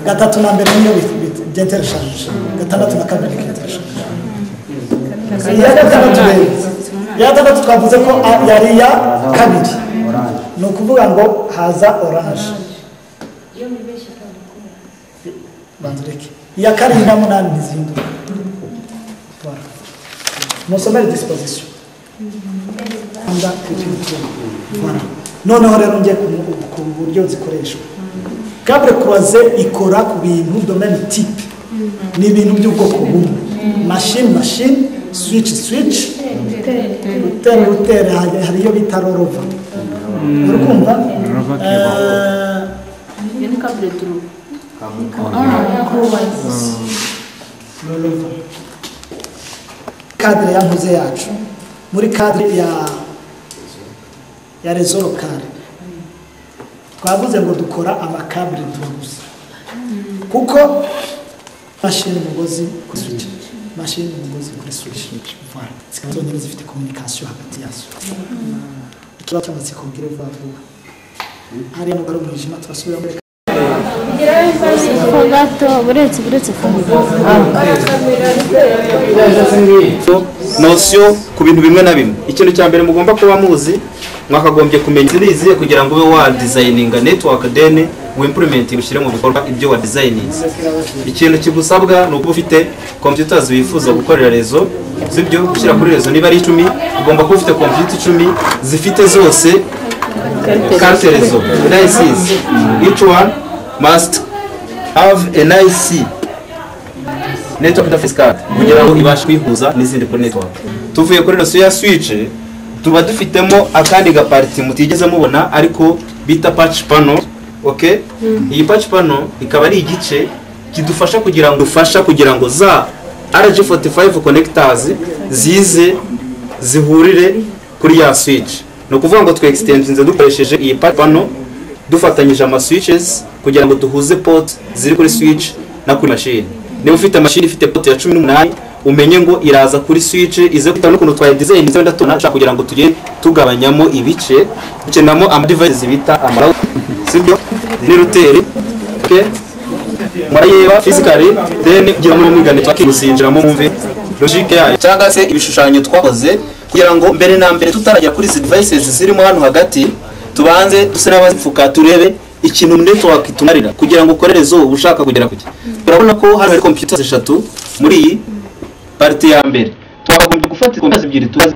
Gatatu na mbere niyo by'interchange, gatandatu na kabiri by'interchange. Iya gatandatu rero, iya gatandatu twavuze ko yari iya kabiri, ni ukuvuga ngo haza orange. Banza ureke iya karindwi na munani ntizihinduka. Voilà. Musomere disposition. Voilà. Noneho rero njye ku buryo zikoreshwa. Câble croisé ikora ku bintu de même type, ni ibintu by'ubwoko bumwe: machine machine, switch switch, router router. Hari iyo bita rollover, uri kumva? Iyo ni câble droit. Rollover. Cadre ya mpuze yacu, muri cadre ya réseau local, twavuze ngo dukora ama câble droit gusa, kuko machine umugozi kuri switch, machine umugozi kuri switch. Voilà, zikaba zonyine zifite communication hagati yazo. Ikibazo cy'amatsiko, ngire vuba vuba hariya, nubwo ari umwijima, turasubira muri Ko gato, buretse, buretse ko. Notion ku bintu bimwe na bimwe. Ikintu cya mbere mugomba kuba muzi, mwakagombye kumenya ziriziye kugira ngo ube wa designinga network, then wimplement, ushyire mu bikorwa ibyo wa designinze. Ikintu kigusabwa ni ukuba ufite computers wifuza gukorera réseau, sibyo? Gushyira kuri réseau, niba ari 10, ugomba kuba ufite computer 10 zifite zose carte réseau, NICs. Each one must have a NIC, network interface card, kugira ngo ibashe kwihuza n'izindi kuri network. Tuvuye kuri notion ya switch, tuba dufitemo akandi gaparti mutigeze mubona ariko bita patch panel, okay? Iyi patch panel ikaba ari igice kidufasha kugira ngo za RJ45 connectors zize zihurire kuri ya switch. Ni ukuvuga ngo twe extendinze dukoresheje iyi patch panel, dufatanyije ama switches kugira ngo duhuze port ziri kuri switch na kuri machine. Niba ufite machine ifite port ya 18, umenye ngo iraza kuri switch ize kwita n'ukuntu twaye design wenda tunashaka kugira ngo tujye tugabanyamo ibice. Dukenamo ama devices bita ama router, sibyo? Ni router, okay? Murayeba physically, then kugira ngo mwiga network muzinjiramo mwumve logique yayo cyangwa se ibishushanyo twakoze, kugira ngo mbere na mbere tutarajya kuri izi devices zirimo hano hagati, tubanze duse n'abazipfuka, turebe ikintu network itumarira kugira ngo ukore réseau uba ushaka kugera kuki. Turabona ko hano hari computers eshatu. Muri iyi partie ya mbere twakagombye gufata computers ebyiri tubazi.